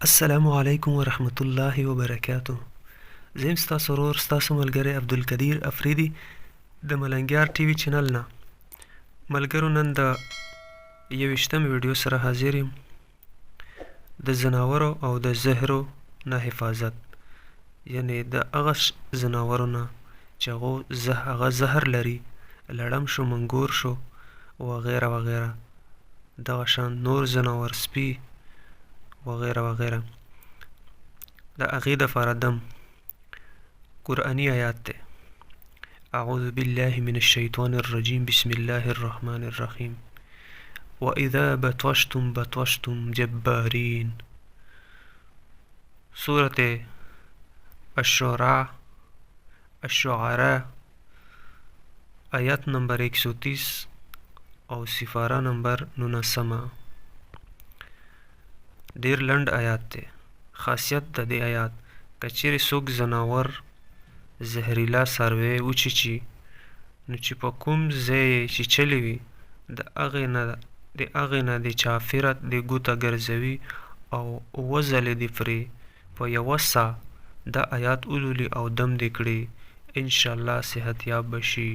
السلام علیکم ورحمت الله وبرکاته زه یم ستاسو ورور ستاسو ملګری عبدالقدیر افریدي د ملنګیار ټي وي چینل نه. ملګرو نن د یوویشتمې ویډیو سره حاضر یم. د ځناورو او د زهرو نه حفاظت، یعنی د هغه ځناورو نه چې هغو هغه زهر لري، لړم شو، منګور شو، وغیره وغیره، دغه شان نور ځناور، سپي وغیره وغیره، د هغې دپاره دم قرآني آیات دی. اعوذ بالله من الشیطان الرجیم، بسم الله الرحمن الرحیم، واذا بطشتم بطشتم جبارین. سورة الشعراء الشعراء آیت نمبر 130 او سفاره نمبر 19. ډیر لنډ آیات دی. خاصیت د دې آیات، که چیرې څوک ځناور زهریلا څاروی وچیچي، نو چې په کوم ځای یې چیچلی وي، د هغې نه د هغې نه د چافره د ګوته ګرځوي او اووه ځلې دې پرې په یوه ساه دا آیات ولولي او دم دې کړي، انشاءالله صحتیاب به شي.